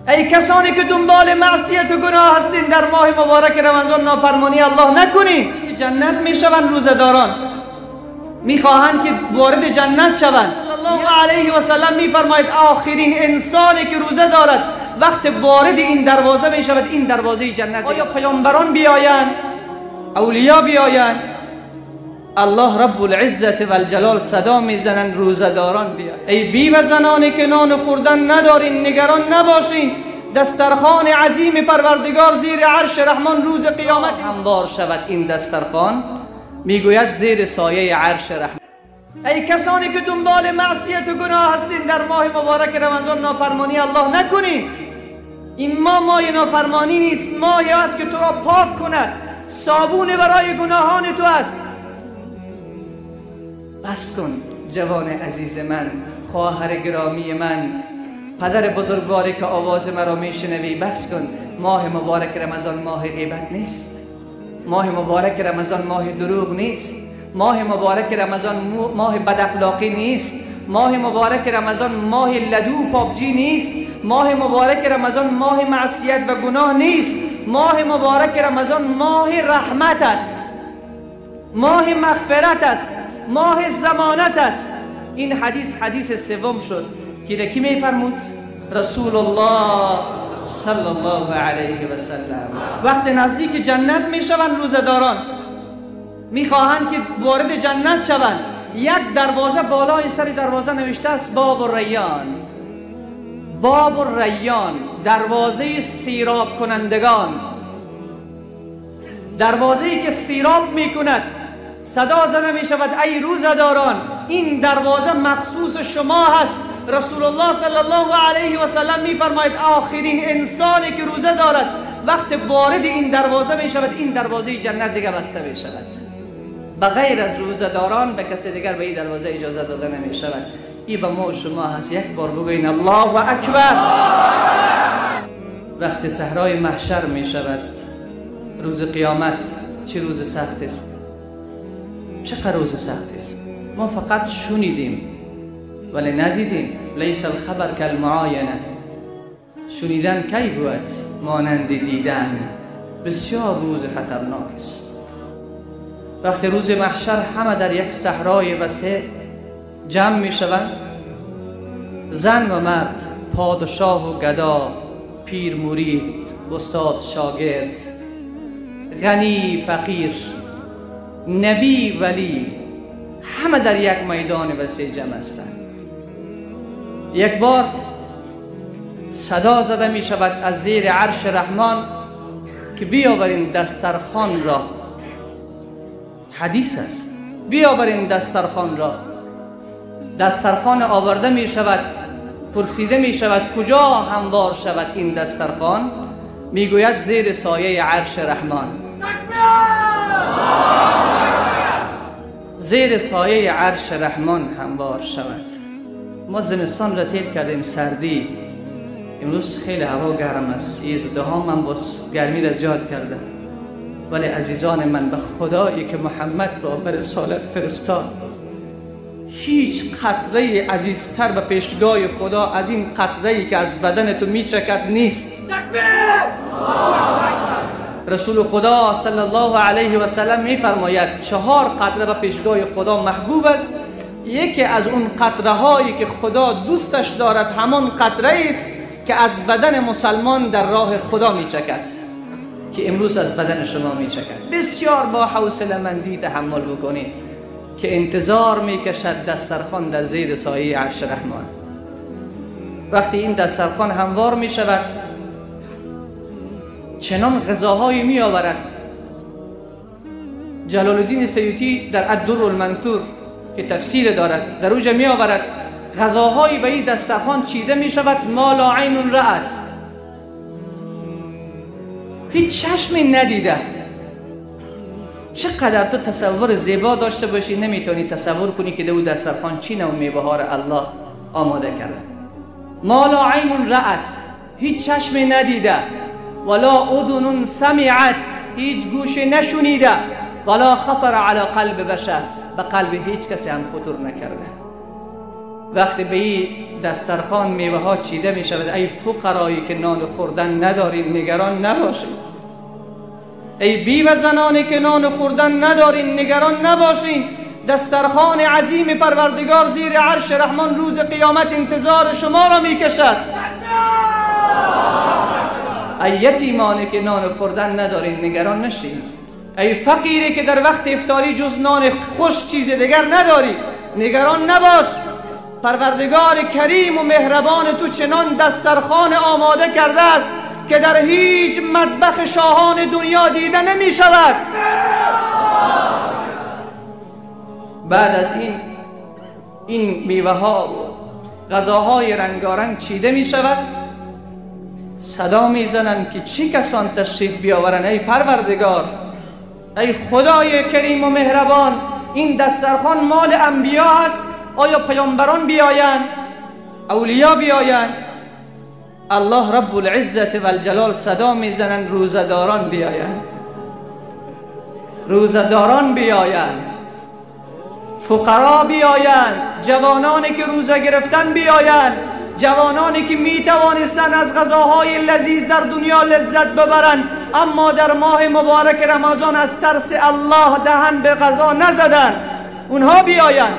ای کسانی که دنبال معصیت و گناه هستین، در ماه مبارک رمضان نافرمانی الله نکنین که جنت میشوند. روزه‌داران میخواهند که وارد جنت شوند. الله علیه و سلم میفرماید آخرین انسانی که روزه دارد وقت وارد این دروازه میشود، این دروازه جنت. آیا پیامبران بیایند، اولیا بیایند؟ الله رب العزت و الجلال صدا میزنند روزه‌داران بیایند. ای بیوه زنانی که نان خوردن ندارین، نگران نباشین، دسترخوان عظیم پروردگار زیر عرش رحمان روز قیامت هموار شود. این دسترخوان میگوید زیر سایه عرش رحمان. ای کسانی که دنبال معصیت و گناه هستین، در ماه مبارک رمضان نافرمانی الله نکنین. این ماه نافرمانی نیست، ماهی است که تو را پاک کند، صابون برای گناهان تو است. بس کن جوان عزیز من، خواهر گرامی من، پدر بزرگواری که آواز مرا میشنوی، بس کن. ماه مبارک رمضان ماه غیبت نیست، ماه مبارک رمضان ماه دروغ نیست، ماه مبارک رمضان ماه بد اخلاقی نیست، ماه مبارک رمضان ماه لدو و پابجی نیست، ماه مبارک رمضان ماه معصیت و گناه نیست. ماه مبارک رمضان ماه رحمت است، ماه مغفرت است، ماه ضمانت است. این حدیث حدیث سوم شد که کی میفرمود؟ رسول الله صلی الله علیه و سلم. وقت نزدیک جنت میشوند روزه‌داران، میخواهند که وارد جنت شوند. یک دروازه بالای سر دروازه نوشته است باب الریان. باب الریان، دروازه سیراب کنندگان، دروازه‌ای که سیراب میکند. صدا زده می شود ای روزه‌داران، این دروازه مخصوص شما هست. رسول الله صلی الله علیه و سلم میفرماید آخرین انسانی که روزه دارد وقت وارد این دروازه می شود، این دروازه جنت دیگه بسته می شود. بغیر از روزه‌داران به کسی دیگر به این دروازه اجازه داده نمی شود. این به ما و شما هست. یک بار بگوین الله اکبر. وقت صحرای محشر می شود، روز قیامت، چه روز سخت است، چقدر روز سخت است. ما فقط شنیدیم ولی ندیدیم. لیس الخبر کالمعاینه. شنیدن کی بود مانند دیدن. بسیار روز خطرناک است. وقتی روز محشر همه در یک صحرای وسیع جمع می شوند، زن و مرد، پادشاه و گدا، پیر مرید، استاد شاگرد، غنی فقیر، نبی ولی، همه در یک میدان وسیع جمع هستند. یک بار صدا زده می شود از زیر عرش رحمان که بیاورین دسترخوان را. حدیث است، بیاورین دسترخوان را. دسترخوان آورده می شود، پرسیده می شود کجا هموار شود این دسترخوان؟ می گوید زیر سایه عرش رحمان. زیر سایه عرش رحمان هموار شود. ما زمستان را تیر کردیم، سردی. امروز خیلی هوا گرم است، 13 من باز گرمی را زیاد کرده. ولی عزیزان من، به خدایی که محمد را به رسالت فرستاد، هیچ قطره عزیزتر به پیشگاه خدا از این قطره‌ای که از بدن تو میچکد نیست. رسول خدا صلی الله علیه و سلم میفرماید 4 قطره به پیشگاه خدا محبوب است. یکی از اون قطره هایی که خدا دوستش دارد همان قطره است که از بدن مسلمان در راه خدا میچکد، که امروز از بدن شما میچکد. بسیار با حوصله مندی تحمل بکنید که انتظار میکشد دسترخوان در زیر سایه عرش رحمان. وقتی این دسترخوان هموار میشود، چنان غذاهایی می آورد. جلال الدین سیوطی در الدر المنثور که تفسیر دارد در اوجه می آورد غذاهایی به این دسترخوان چیده می شود ما لا عین رأت، هیچ چشمی ندیده. چقدر تو تصور زیبا داشته باشی نمیتونی تصور کنی که دو دسترخوان چی نوع میوه‌ها را الله آماده کرده. ما لا عین رأت، هیچ چشمی ندیده، ولا اذن سمعت، هیچ گوش نشنیده، ولا خطر علی قلب بشر، به قلب هیچ کسی هم خطر نکرده. وقتی به این دسترخوان میوه ها چیده می شود، ای فقرایی که نان خوردن ندارین نگران نباشین، ای بیوه زنانی که نان خوردن ندارین نگران نباشین، دسترخوان عظیم پروردگار زیر عرش رحمان روز قیامت انتظار شما را می کشد. ای یتیمانی که نان خوردن ندارین نگران نشین، ای فقیری که در وقت افطاری جز نان خوش چیز دیگر نداری نگران نباش، پروردگار کریم و مهربان تو چنان دسترخوان آماده کرده است که در هیچ مطبخ شاهان دنیا دیده نمی شود. بعد از این میوه ها و غذاهای رنگارنگ چیده می شود، صدا می زنند که چه کسان تشریف بیاورند، ای پروردگار، ای خدای کریم و مهربان، این دسترخوان مال انبیا است، آیا پیامبران بیایند، اولیا بیایند؟ الله رب العزت و الجلال صدا میزنند روزه‌داران بیایند، روزه‌داران بیایند، فقرا بیایند، جوانانی که روزه گرفتن بیایند، جوانانی که می توانستند از غذاهای لذیذ در دنیا لذت ببرند اما در ماه مبارک رمضان از ترس الله دهن به غذا نزدند، اونها بیایند.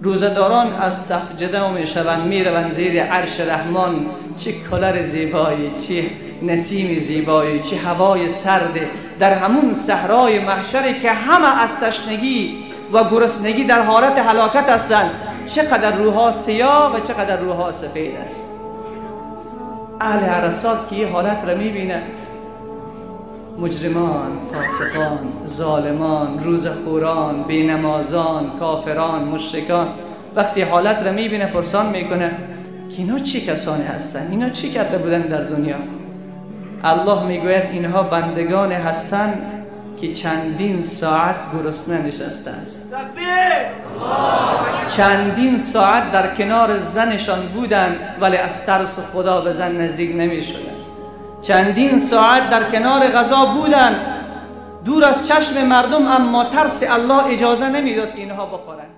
روزه‌داران از صف جدا میشوند، میروند زیر عرش رحمان. چه کلر زیبایی، چه نسیم زیبایی، چه هوای سرد در همون صحرای محشری که همه از تشنگی و گرسنگی در حالت هلاکت هستند. چقدر روح‌ها سیاه و چقدر روح‌ها سفید است. اهل عرصات که یه حالت را میبینه، مجرمان، فاسقان، ظالمان، روزخوران، بینمازان، کافران، مشرکان، وقتی حالت را میبینه پرسان میکنه که اینا چه کسانی هستند، اینا چی کرده بودن در دنیا؟ الله میگوید اینها بندگان هستند که چندین ساعت گرسنه نشسته است، چندین ساعت در کنار زنشان بودند ولی از ترس خدا به زن نزدیک نمیشدند، چندین ساعت در کنار غذا بودند دور از چشم مردم، اما ترس الله اجازه نمیداد که اینها بخورند.